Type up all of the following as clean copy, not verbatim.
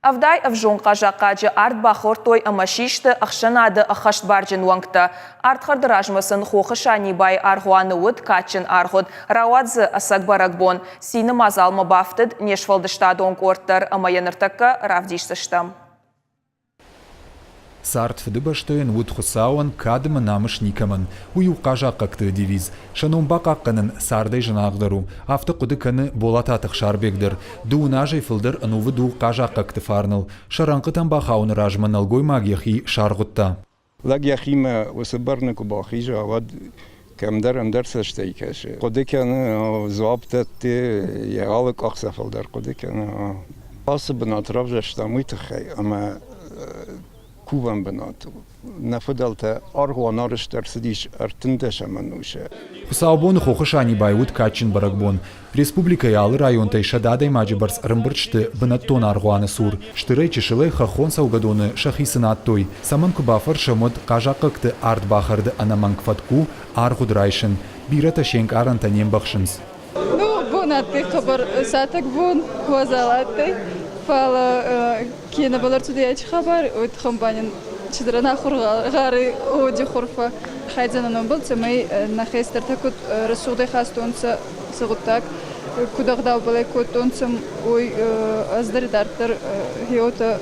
70 ӕвзонг хъазахъхъаджы ард бахордтой ӕмӕ систы ӕхсӕнады ӕххӕстбарджын уӕнгтӕ. Ардхӕрды размӕ сын Хохы Санибайы аргъуаны уыд кадджын аргъуыд. Рауад дзы ӕцӕг бӕрӕгбон. Цины мадзалмӕ бафтыд не сфӕлдыстадон къорд дӕр ӕмӕ йӕ ныртӕккӕ равдисдзыстӕм. Цард Фыдыбӕстӕйӕн уыд Хуыцауӕн, кад ӕмӕ намыс никӕмӕн. Уый у хъазахъхъӕгты девиз. Сӕ ном бахъахъхъӕнын цардӕй зынаргъдӕр у. Афтӕ хъуыды кӕны Болататы Ӕхсарбег дӕр. Дыууын азӕй фылдӕр ӕнувыд у хъазахъхъӕгты фарныл. Сӕ рӕнхъытӕм бахауыны размӕ нӕлгоймаг йӕхи саргъуыдта. Лӕг йӕхимӕ уыцы бӕрны куы бахиза, уӕд кӕмдӕр ӕндӕр цӕстӕй кӕсы. Хъуыды кӕны, дзуапп дӕтты, йӕ алы къахдзӕфыл дӕр хъуыды кӕны. Ацы бынат равзӕрстам уый тыххӕй, ӕмӕ кувӕн бынат у. Нӕ фыдӕлтӕ аргъуан арӕзт ӕрцыдис ӕртындӕсӕм ӕнусы. Хуыцаубоны Хохы Санибайы уыд кадджын бӕрӕгбон. Республикӕйы алы районтӕй 100 адӕймаджы бӕрц ӕрӕмбырд сты бынӕттон аргъуаны цур. Стырӕй-чысылӕй хӕххон цӕугӕдоны сӕхи цынадтой. Цӕмӕн куы бафӕрсӕм, уӕд хъазахъхъӕгты ардбахӕрды ӕнӕмӕнг фӕтк у аргъуыд райсын. Бирӕтӕ се нкъарӕнтӕ не мбӕхсынц. Ну, бон адтӕй хъӕбӕр сатӕг бон, уазал адтӕй, фал ке нӕбал ӕрцудӕй ачи хабар, уой туххӕн ба нин цидӕр ӕнахур гъӕри уоди хурфӕ хайдзӕнӕн номбӕл, цӕмӕй нӕ хестӕртӕ куд рӕсугъдӕй хастонцӕ сӕ гъуддаг, куд ӕгъдаубӕлӕй кодтонцӕ, уой ӕз дӕр идарддӕр хеуотӕ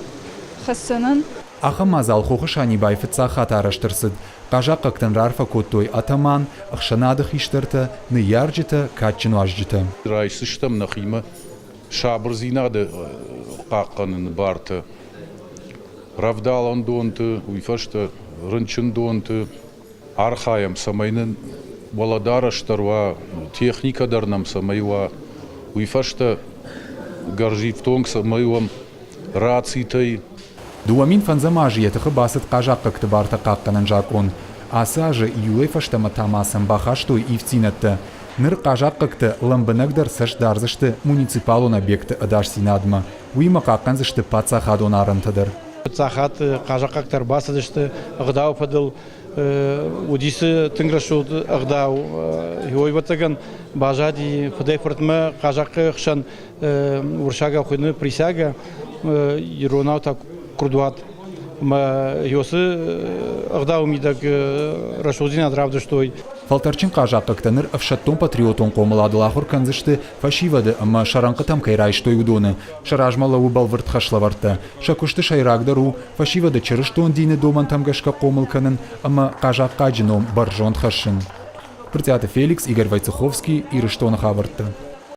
хӕсдзӕнӕн. Ахӕм мадзал Хохы Санибайы фыццаг хатт арӕзт ӕрцыд. Хъазахъхъӕгтӕн раарфӕ кодтой атаман, ӕхсӕнады хистӕртӕ, ныййарджытӕ, кадджын уазджытӕ. Райсдзыстӕм нӕхимӕ сабырдзинады хъахъхъӕныны бартӕ рӕвдауӕндонты, уый фӕстӕ рынчындонты. Архайӕм, цӕмӕй нын уӕлӕдарӕс дӕр уа, техникӕ дӕр нӕм цӕмӕй уа, уый фӕстӕ гӕрзифтонг цӕмӕй уӕм рацитӕй. 2005 азы йӕ тыхы бацыд хъазахъхъӕгты бартӕ хъахъхъӕнӕн закъон. Ацы азы июлӕй фӕстӕмӕ та ма сӕм бахастой ивддзинӕдтӕ. Ныр хъазахъхъӕгтӕ лӕмбынӕгдӕр цӕст дардзысты муниципалон объектты ӕдасдзинадмӕ. Уыимӕ хъахъхъӕндзысты паддзахадон арӕнтӕ дӕр. Фыццаг хатт хъазахъхъӕгтӕ ӕрбацыдысты ӕгъдауы фӕдыл. Уыдис тынг рӕсугъд ӕгъдау. Ӕвӕццӕгӕн баззади фыдӕй-фыртмӕ хъазахъхъы хсӕн уырыссагау хуыйны присяга, иронау та куырдуат. Ӕмӕ уыцы ӕгъдауы мидӕг рӕсугъддзинад равдыстой. Фӕлтӕрджын хъазахъхъӕгтӕ ныр ӕфсӕддон-патриотон хъомыладыл ахуыр кӕндзысты фӕсивӕды ӕмӕ сӕ рӕнхъытӕм кӕй райстой, уыдоны. Сӕ размӕ лӕууы бӕлвырд хӕслӕвӕрдтӕ. Сӕ куысты сӕйрагдӕр у фӕсивӕды чырыстон дины домӕнтӕм гӕсгӕ хъомыл кӕнын ӕмӕ хъазахъхъаджы ном бӕрзонд хӕссын. Брытъиаты Феликс, Игорь Войцеховский, Ирыстоны хабӕрттӕ.